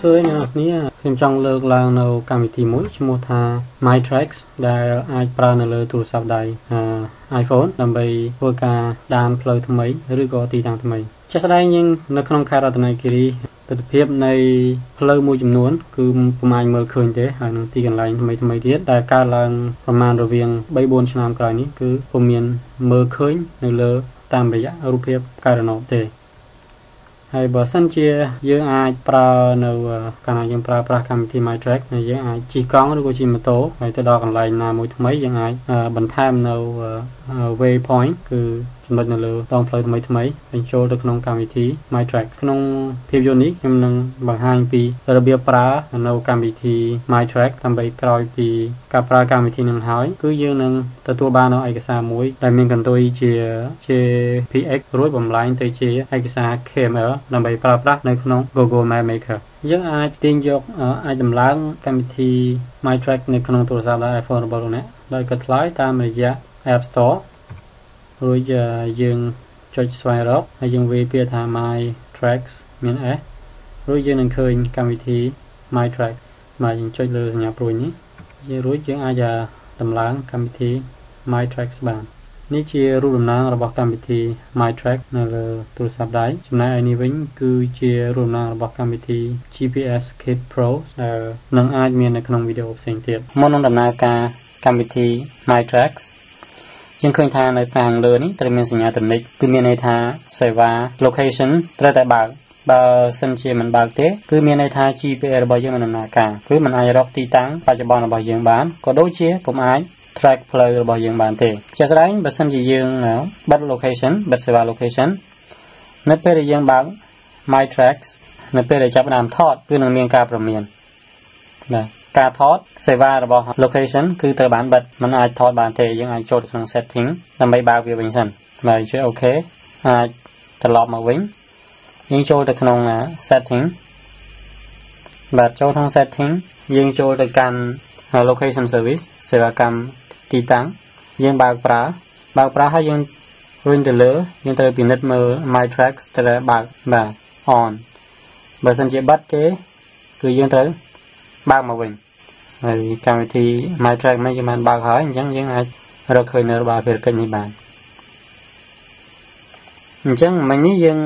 សួស្តីអ្នកនរគ្នាខ្ញុំចង់លើកឡើងនៅកម្មវិធីមួយឈ្មោះថា MyTrax ដែលអាចប្រើនៅលើទូរស័ព្ទដៃ iPhone ដើម្បីធ្វើការដានផ្លូវថ្មីឬក៏ទីតាំងថ្មីជាក់ស្ដែងយើងនៅក្នុងខេត្តរតនគិរីទិដ្ឋភាពនៃផ្លូវមួយចំនួនគឺពុំអាចមើលឃើញទេហើយនឹងទីកន្លែងថ្មីថ្មីទៀតដែលកើតឡើងប្រមាណរវាង3 4ឆ្នាំក្រោយនេះគឺពុំមានមើលឃើញនៅលើតាមរយៈរូបភាពករណបទេហើយបើសិនជាយើងអាចប្រើនៅកាលណាយើងប្រើប្រាស់កម្មវិធី MyTrax យើងអាចជិះកង់ឬក៏ជិះម៉ូតូហើយទៅដល់កន្លែងណាមួយថ្មីយើងអាចបន្ថែមនៅ waypoint គឺចំណុចនៅលើដងផ្លូវថ្មីថ្មីបញ្ចូលទៅក្នុងកម្មវិធី MyTrax ក្នុងភាពយន្តនេះខ្ញុំនឹងបង្ហាញពីរបៀបប្រើនៅកម្មវិធី MyTrax ដើម្បីក្រោយពីការប្រើកម្មវិធីនឹងហើយគឺយើងនឹងទទួលបាននៅឯកសារមួយដែលមានកន្ទុយជា JPX រួចបំលែងទៅជាឯកសារ KML ដើម្បីប្រើប្រាស់នៅក្នុង Google Map Maker យើងអាចទាញយកអាចដំឡើងកម្មវិធី MyTrax នៅក្នុងទូរស័ព្ទដៃ iPhone របស់លោកអ្នកដោយគិតថ្លៃតាមរយៈ App Store រួចយើងចុចស្វែងរកហើយយើងវាយពាក្យថា MyTrax មាន S រួចយើងនឹងឃើញកម្មវិធី MyTrax បាទយើងចុចលើសញ្ញាព្រួយនេះយើងរួចយើងអាចដំឡើងកម្មវិធី MyTrax បាននេះជារូបតំណាងរបស់កម្មវិធី MyTrax នៅលើទូរស័ព្ទដៃចំណែកឯនេះវិញគឺជារូបតំណាងរបស់កម្មវិធី GPS Kit Pro ដែលនឹងអាចមាននៅក្នុងវីដេអូផ្សេងទៀតមុននឹងដំណើរការកម្មវិធី MyTrax យើងឃើញថានៅផ្នែកខាងលើនេះត្រូវមានសញ្ញាទំនិចគឺមានន័យថាសេវា location ត្រូវតែបើកបើសិនជាមិនបើកទេគឺមានន័យថា GPS របស់យើងមិនដំណើរការគឺមិនអាចរកទីតាំងបច្ចុប្បន្នរបស់យើងបានក៏ដូចជាពុំអាច track ផ្លូវរបស់យើងបានទេជាក់ស្ដែងបើសិនជាយើងបិទ location បិទសេវា location នៅពេលដែលយើងបើក MyTrax នៅពេលដែលចាប់ផ្ដើមថតគឺនឹងមានការព្រមានបាទការថតសេវារបស់ location គឺត្រូវបានបិទមិនអាចថតបានទេយើងអាចចូលទៅក្នុង setting ដើម្បីបើកវាវិញសិនបាទជួយ OK អាចត្រឡប់មកវិញយើងចូលទៅក្នុង setting បាទចូលក្នុង setting យើងចូលទៅកាន់ location service សេវាកម្មទីតាំងយើងបើកប្រើហើយយើងរុញទៅលើយើងត្រូវពិនិត្យមើល MyTrax ត្រូវបើកបាទ on បើសិនជាបិទទេគឺយើងត្រូវបើកមកវិញហើយកម្មវិធី MyTrax នេះយើងបានបើកហើយអញ្ចឹងយើងអាចរកឃើញនៅរបាយភារកិច្ចនេះបានអញ្ចឹងមិញនេះយើង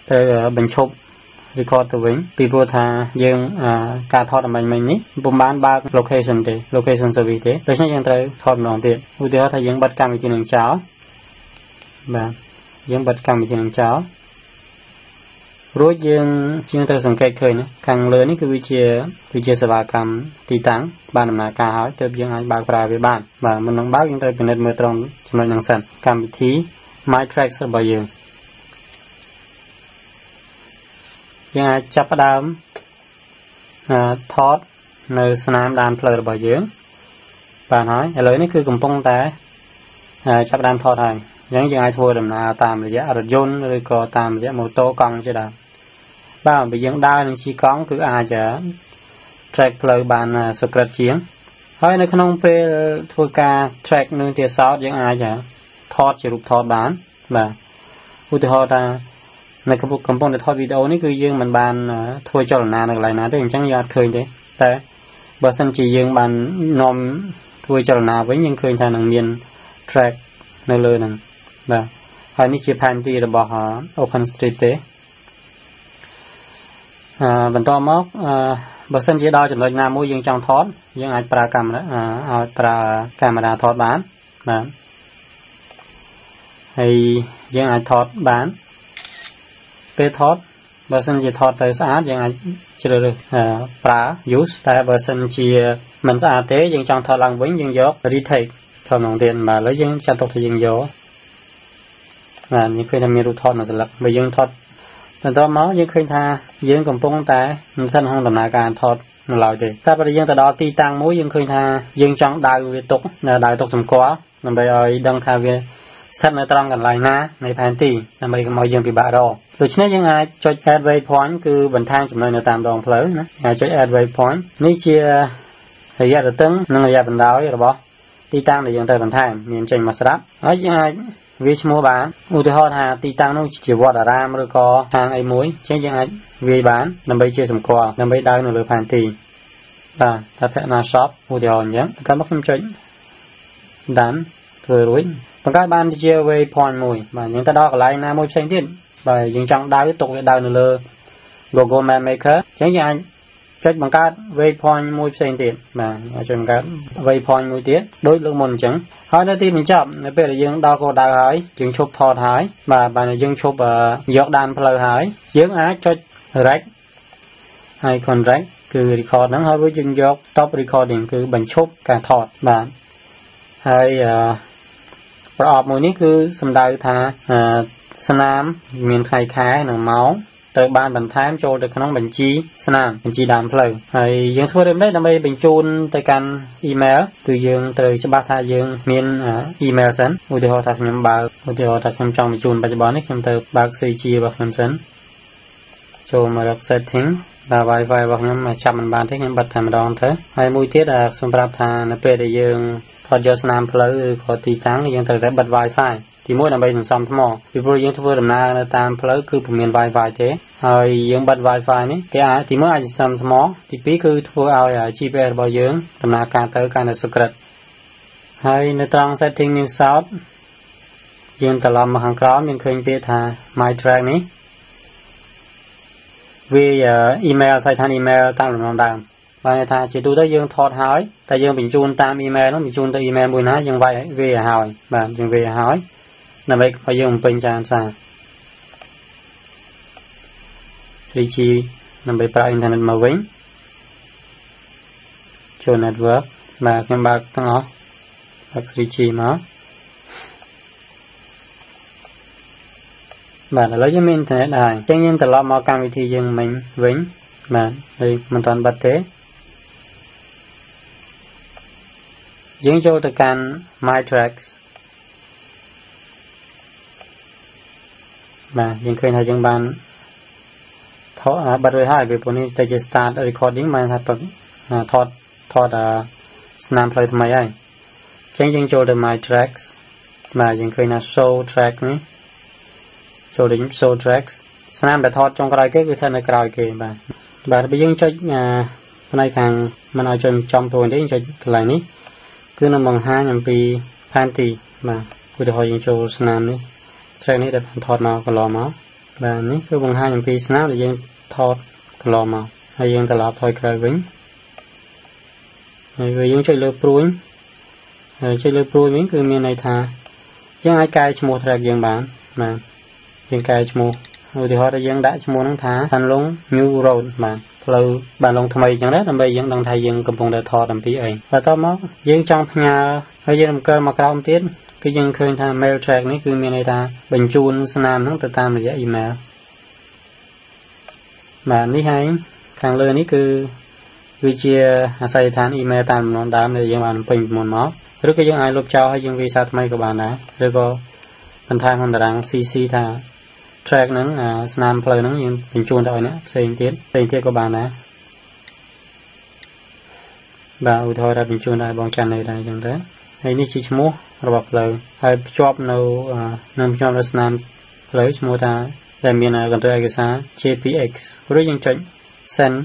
ត្រូវបញ្ឈប់ record ទៅវិញពីព្រោះថាយើងការថតអំបញ្ញមិញនេះពុំបានបើក location ទេ location service ទេដូច្នេះយើងត្រូវថតម្ដងទៀតឧទាហរណ៍ថាយើងបិទកម្មវិធីនឹងចោលបាទយើងបិទកម្មវិធីនឹងចោលរួចយើងជាងត្រូវសង្កេតឃើញណាខាងលើនេះគឺវាជាសេវាកម្មទីតាំងបានដំណើរការហើយទើបយើងអាចបើកប្រើវាបានបាទមុននឹងបើកយើងត្រូវពិនិត្យមើលត្រង់ចំណុចហ្នឹងសិនកម្មវិធី MyTrax របស់យើងយើងអាចចាប់ផ្ដើមថតនៅស្នាមដានផ្លូវរបស់យើងបានហើយឥឡូវនេះគឺកំពុងតែចាប់ផ្ដើមថតហើយអញ្ចឹងយើងអាចធ្វើដំណើរតាមរយៈរថយន្តឬក៏តាមរយៈម៉ូតូកង់ជាដើមបាទបើយើងដើរនឹងជិះកង់គឺអាច track ផ្លូវបានសុក្រិតជាងហើយនៅក្នុងពេលធ្វើការ track នឹងទៀតសោតយើងអាចថតជារូបថតបានបាទឧទាហរណ៍ថានៅកំពុងតែថតវីដេអូនេះគឺយើងមិនបានធ្វើចលនានៅកន្លែងណាទេអញ្ចឹងយើងអត់ឃើញទេតែបើសិនជាយើងបាននាំធ្វើចលនាវិញយើងឃើញថានឹងមាន track នៅលើហ្នឹងបាទហើយនេះជាផែនទីរបស់ Open Street ទេបន្តមកបើសិនជាដល់ចំណុចណាមួយយើងចង់ថតយើងអាចប្រើកាមេរ៉ាឲ្យប្រើកាមេរ៉ាថតបានបាទហើយយើងអាចថតបានពេលថតបើសិនជាថតទៅស្អាតយើងអាចជ្រើសរើសប្រើ use តែបើសិនជាមិនស្អាតទេយើងចង់ថតឡើងវិញយើងយក retake ថតម្ដងទៀតបាទឥឡូវយើងចាត់ទុកថាយើងយកបាទយើងឃើញថាមានរូបថតមួយសន្លឹកបើយើងថតបន្តមកយើងឃើញថាយើងកំពុងតែស្ថិតក្នុងដំណើរការថតនៅឡើយទេតែបើយើងទៅដល់ទីតាំងមួយយើងឃើញថាយើងចង់ដៅវាទុកដៅទុកសម្គាល់ដើម្បីឲ្យដឹងថាវាស្ថិតនៅត្រង់កន្លែងណានៃផែនទីដើម្បីកុំឲ្យយើងពិបាករកដូច្នេះយើងអាចចុច add waypoint គឺបន្ថែមចំណុចនៅតាមដងផ្លូវណាអាចចុច add waypoint នេះជារយៈទទឹងនិងរយៈបណ្ដោយរបស់ទីតាំងដែលយើងត្រូវបន្ថែមមានចេញមកស្រាប់ហើយយើងអាច វាឈ្មោះបានឧទាហរណ៍ថាទីតាំងនោះជាវត្តអារាមឬក៏ហាងអីមួយអញ្ចឹងយើងអាចវាយបានដើម្បីជាសម្គាល់ដើម្បីដៅនៅលើផែនទីបាទថាភណា shop ឧទាហរណ៍អញ្ចឹងបន្ទាប់មកខ្ញុំចុច done ធ្វើរួចបង្កើតបានជា waypoint មួយបាទយើងទៅដល់កន្លែងណាមួយផ្សេងទៀតបាទយើងចង់ដៅទុកវាដៅនៅលើ Google Map Maker អញ្ចឹងយើងអាចចុចបង្កើត waypoint មួយផ្សេងទៀតបាទចុចបង្កើត waypoint មួយទៀតដូចលើកមុនអញ្ចឹងហើយនៅទីបញ្ចប់នៅពេលដែលយើងដល់គោលដៅហើយយើងឈប់ថតហើយបាទបាទយើងឈប់យកដានផ្លូវហើយយើងអាចចុច rec icon rec គឺ record ហ្នឹងហើយរួចយើងយក stop recording គឺបញ្ឈប់ការថតបាទហើយប្រអប់មួយនេះគឺសំដៅថាស្នាមមានថ្ងៃខែនិងម៉ោងត្រូវបានបន្ថែមចូលទៅក្នុងបញ្ជីស្នាមបញ្ជីដើមផ្លូវហើយយើងធ្វើដូចម្តេចដើម្បីបញ្ជូនទៅកាន់អ៊ីមែលគឺយើងត្រូវច្បាស់ថាយើងមានអ៊ីមែលសិនឧទាហរណ៍ថាខ្ញុំបើកឧទាហរណ៍ថាខ្ញុំចង់បញ្ជូនបច្ចុប្បន្ននេះខ្ញុំទៅបើក 3G របស់ខ្ញុំសិនចូលមករក setting បាទ Wi-Fi របស់ខ្ញុំចាប់មិនបានទេខ្ញុំបិទតែម្ដងទៅហើយមួយទៀតខ្ញុំប្រាប់ថានៅពេលដែលយើងថតយកស្នាមផ្លូវឬក៏ទីតាំងយើងត្រូវតែបិទ Wi-Fi ទីមួយដើម្បីសន្សំថ្មពីព្រោះយើងធ្វើដំណើរនៅតាមផ្លូវគឺពុំមាន Wi-Fi ទេហើយយើងបិទ Wi-Fi នេះគេអាចទីមួយអាចសន្សំថ្មទីពីរគឺធ្វើឲ្យ GPS របស់យើងដំណើរការទៅកាន់តែសុក្រិតហើយនៅត្រង់ setting នេះសោតយើងត្រឡប់មកខាងក្រោមយើងឃើញពាក្យថា My Track នេះវាអ៊ីមែលអាសយដ្ឋានអ៊ីមែលតាមលំដាប់ដើមបានន័យថាជាទូទៅយើងថតហើយតែយើងបញ្ជូនតាមអ៊ីមែលនោះបញ្ជូនទៅអ៊ីមែលមួយណាយើងវាយវាឲ្យហើយបាទយើងវាឲ្យហើយដើម្បីឲ្យយើងបំពេញចានសារ 3G ដើម្បីប្រើអ៊ីនធឺណិតមកវិញចូល network បាទខ្ញុំបើកទាំងអស់បើក 3G មកបាទឥឡូវយើងមានអ៊ីនធឺណិតហើយអញ្ចឹងយើងត្រឡប់មកកម្មវិធីយើងមិញវិញបាទហើយមិនទាន់បិទទេយើងចូលទៅកាន់ My Tracks បាទយើងឃើញថាយើងបានថតបិទរួចហើយពីព្រោះនេះទៅជា start recording បានថាពឹកថតថតស្នាមផ្លូវថ្មីហើយអញ្ចឹងយើងចូលទៅ My Tracks បាទយើងឃើញថា show track នេះចូលទៅ show tracks ស្នាមដែលថតចុងក្រោយគេគឺស្ថិតនៅក្រោយគេបាទបាទបើយើងចុចផ្នែកខាងមិនឲ្យចុចចំព្រួយទេចុចកន្លែងនេះគឺនឹងបង្ហាញអំពីផែនទីបាទឧទាហរណ៍យើងចូលស្នាមនេះ track នេះដែលបានថតមកកន្លងមកបាទនេះគឺបង្ហាញអំពីស្នាមដែលយើងថតកន្លងមកហើយយើងត្រឡប់ថយក្រោយវិញហើយវាយើងចុចលើព្រួញហើយចុចលើព្រួញវិញគឺមានន័យថាយើងអាចកែឈ្មោះ track យើងបានបាទយើងកែឈ្មោះឧទាហរណ៍ថាយើងដាក់ឈ្មោះហ្នឹងថាបានលង New Road បាទផ្លូវបានលងថ្មីអញ្ចឹងដែរដើម្បីយើងដឹងថាយើងកំពុងតែថតអំពីអីបន្ទាប់មកយើងចង់ផ្ញើហើយយើងរំកិលមកក្រោមទៀតគឺយើងឃើញថា mail track នេះគឺមានន័យថាបញ្ជូនស្នាមហ្នឹងទៅតាមរយៈ email បាទនេះហើយខាងលើនេះគឺវាជាអាសយដ្ឋាន email តាមលំដាប់ដើមដែលយើងបានបំពេញពីមុនមកឬក៏យើងអាចលុបចោលហើយយើងវាយសារថ្មីក៏បានដែរឬក៏បន្ថែមក្នុងតារាង CC ថា track ហ្នឹងស្នាមផ្លូវហ្នឹងយើងបញ្ជូនទៅឲ្យអ្នកផ្សេងទៀតផ្សេងទៀតក៏បានដែរបាទឧទាហរណ៍ថាបញ្ជូនដល់បងច័ន្ទនេះដែរអញ្ចឹងទៅហើយនេះជាឈ្មោះរបស់ផ្លូវហើយភ្ជាប់នៅនឹងភ្ជាប់នៅស្នាមផ្លូវឈ្មោះថាដែលមានកន្ទុយឯកសារ JPX ឬយើងចុច send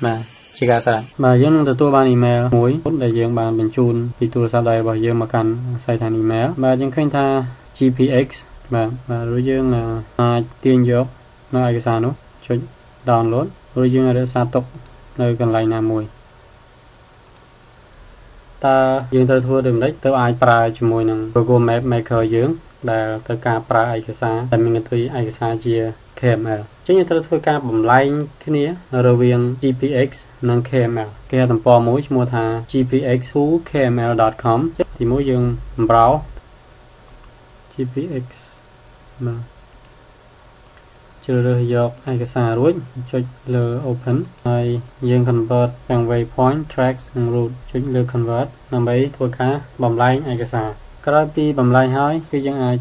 បាទជាការស្រេចបាទយើងនឹងទទួលបានអ៊ីមែលមួយដែលយើងបានបញ្ជូនពីទូរស័ព្ទដៃរបស់យើងមកកាន់អាសយដ្ឋានអ៊ីមែលបាទយើងឃើញថា GPX បាទបាទឬយើងអាចទាញយកនៅឯកសារនោះចុច download ឬយើងរក្សាទុកនៅកន្លែងណាមួយតើយើងត្រូវធ្វើដូចម្តេចទៅអាចប្រើជាមួយនឹង Google Map Maker យើងដែលត្រូវការប្រើឯកសារដែលមានកន្ទុយឯកសារជា KML អញ្ចឹងយើងត្រូវធ្វើការបំលែងគ្នារវាង GPX និង KML គេហទំព័រមួយឈ្មោះថា gpx2kml.com ទីមួយយើង browse GPX បាទជ្រើសរើសយកឯកសាររួចចុចលើ open ហើយយើង convert ទាំង waypoint tracks និង route ចុចលើ convert ដើម្បីធ្វើការបំលែងឯកសារក្រោយពីបំលែងហើយគឺយើងអាច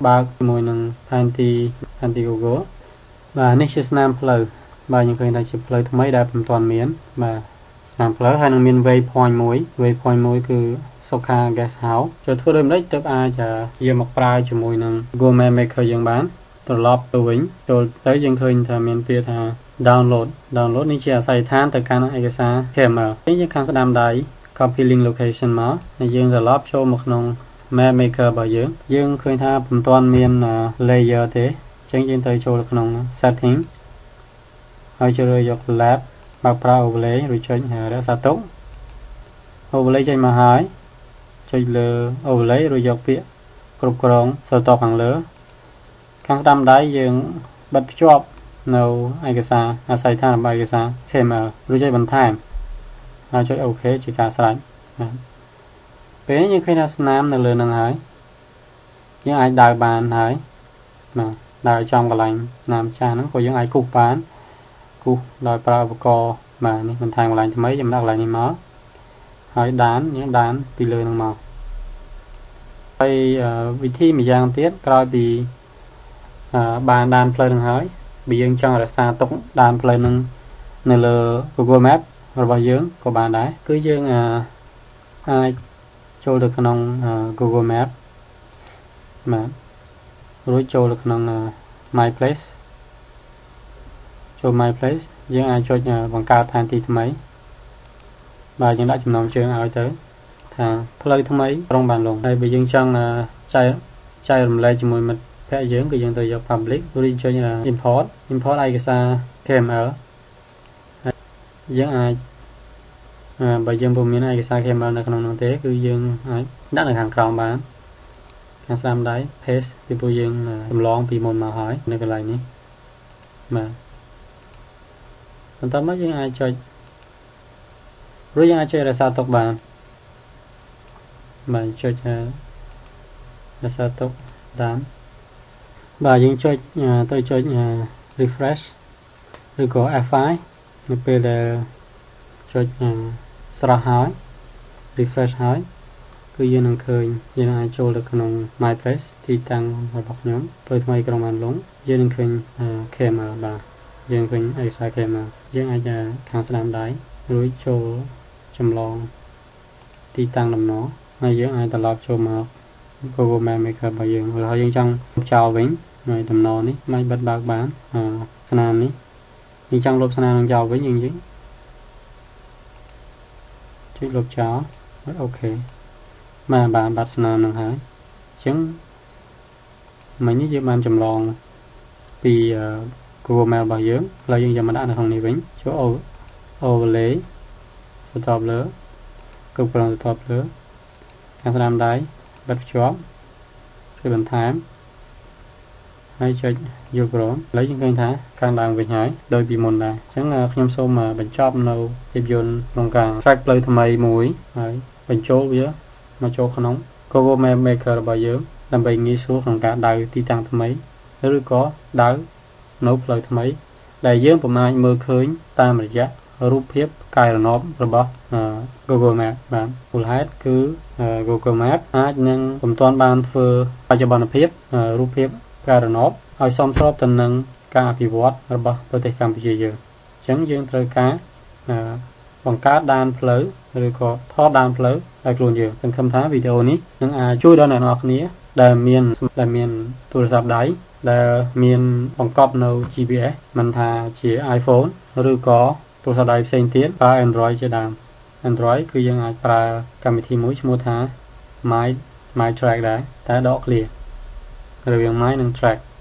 បើកជាមួយនឹងផែនទី Google បាទនេះជាស្នាមផ្លូវបាទយើងឃើញថាជាផ្លូវថ្មីដែលមិនទាន់មានបាទស្នាមផ្លូវហើយនឹងមាន waypoint មួយ waypoint មួយគឺ សុខា Guest House ចូលធ្វើដូចម្ដេចទើបអាចយកមកប្រើជាមួយនឹង Google Map Maker យើងបានត្រឡប់ទៅវិញចូលទៅយើងឃើញថាមានពាក្យថា download download នេះជាអាសយដ្ឋានទៅកាន់ឯកសារ KML អញ្ចឹងយើងខាងស្ដាំដៃ copy link location មកហើយយើងត្រឡប់ចូលមកក្នុង Map Maker របស់យើងយើងឃើញថាពុំទាន់មាន layer ទេអញ្ចឹងយើងត្រូវចូលក្នុង setting ហើយជ្រើសយក lab បើកប្រើ overlay ឬចុចរក្សាទុក overlay ចេញមកហើយចុចលើ overlay រួចយកពាក្យគ្រប់គ្រងស្រទាប់ខាងលើខាងស្ដាំដៃយើងបិទភ្ជាប់នៅឯកសារអាសយដ្ឋានរបស់ឯកសារ KML រួចចុចបន្ថែមហើយចុច OK ជាការស្រេចបាទពេលនេះយើងឃើញថាស្នាមនៅលើនឹងហើយយើងអាចដើរបានហើយបាទដើរចំកន្លែងស្នាមចាស់ហ្នឹងក៏យើងអាចគូសបានគូសដោយប្រើឧបករណ៍បាទនេះបន្ថែមកន្លែងថ្មីខ្ញុំដាក់កន្លែងនេះមកហើយដានយើងដានពីលើនឹងមកហើយវិធីម្យ៉ាងទៀតក្រោយពីបានដានផ្លូវនឹងហើយបើយើងចង់រក្សាទុកដានផ្លូវនឹងនៅលើ Google Map របស់យើងក៏បានដែរគឺយើងអាចចូលទៅក្នុង Google Map បាទរួចចូលទៅក្នុង My Place ចូល My Place យើងអាចចុចបង្កើតផែនទីថ្មីបាទយើងដាក់ចំណងជើងឲ្យទៅថាផ្លូវថ្មីក្រុងបានលុងហើយបើយើងចង់ចែករំលែកជាមួយមិត្តភក្តិយើងគឺយើងទៅយក public ឬចុច import import ឯកសារ KML យើងអាចបើយើងពុំមានឯកសារ KML នៅក្នុងនោះទេគឺយើងអាចដាក់នៅខាងក្រោមបានខាងស្ដាំដៃ paste ពីព្រោះយើងចម្លងពីមុនមកហើយនៅកន្លែងនេះបាទបន្ទាប់មកយើងអាចចុចរួចយើងអាចចុចរក្សាទុកបានបាទចុចរក្សាទុកតាមបាទយើងចុចទៅចុច refresh ឬក៏ F5 នៅពេលដែលចុចស្រស់ហើយ refresh ហើយគឺយើងនឹងឃើញយើងនឹងអាចចូលទៅក្នុង My Place ទីតាំងរបស់ខ្ញុំផ្លូវថ្មីក្រុងបានលុងយើងនឹងឃើញ KML បាទយើងឃើញឯកសារ KML យើងអាចខាងស្ដាំដៃរួចចូលចម្លងទីតាំងដំណហើយយើងអាចត្រឡប់ចូលមក Google Map Maker របស់យើងហើយយើងចង់ចោលវិញហើយដំណនេះមិនបិទបើកបានស្នាមនេះយើងចង់លុបស្នាមនឹងចោលវិញយើងចុចលុបចោលហើយអូខេបាទបានបាត់ស្នាមនឹងហើយអញ្ចឹងមិញនេះយើងបានចម្លងពី Google Map របស់យើងឥឡូវយើងយកមកដាក់នៅក្នុងនេះវិញចូល overlay ស្រទាប់លើគ្រប់គ្រងស្រទាប់លើខាងស្ដាំដៃបិទភ្ជាប់ជួយបន្ថែមហើយចុចយកព្រមឥឡូវយើងឃើញថាខាងដើមវិញហើយដោយពីមុនដែរអញ្ចឹងខ្ញុំសូមបញ្ចប់នៅភាពយន្តក្នុងការ track ផ្លូវថ្មីមួយហើយបញ្ចូលវាមកចូលក្នុង Google Map Maker របស់យើងដើម្បីងាយស្រួលក្នុងការដៅទីតាំងថ្មីឬក៏ដៅនៅផ្លូវថ្មីដែលយើងពុំអាចមើលឃើញតាមរយៈរូបភាពផ្កាយរណបរបស់ Google Map បាទមូលហេតុគឺ Google Map អាចនឹងពុំទាន់បានធ្វើបច្ចុប្បន្នភាពរូបភាពផ្កាយរណបឲ្យសមស្របទៅនឹងការអភិវឌ្ឍរបស់ប្រទេសកម្ពុជាយើងអញ្ចឹងយើងត្រូវការបង្កើតដានផ្លូវឬក៏ថតដានផ្លូវឲ្យខ្លួនយើងសង្ឃឹមថាវីដេអូនេះនឹងអាចជួយដល់អ្នកនរគ្នាដែលមានទូរស័ព្ទដៃដែលមានបង្កប់នៅ GPS មិនថាជា iPhone ឬក៏ទូរស័ព្ទដៃផ្សេងទៀតប្រើ Android ជាដើម Android គឺយើងអាចប្រើកម្មវិធីមួយឈ្មោះថា My Track ដែរតែដកឃ្លារវាង My និង Track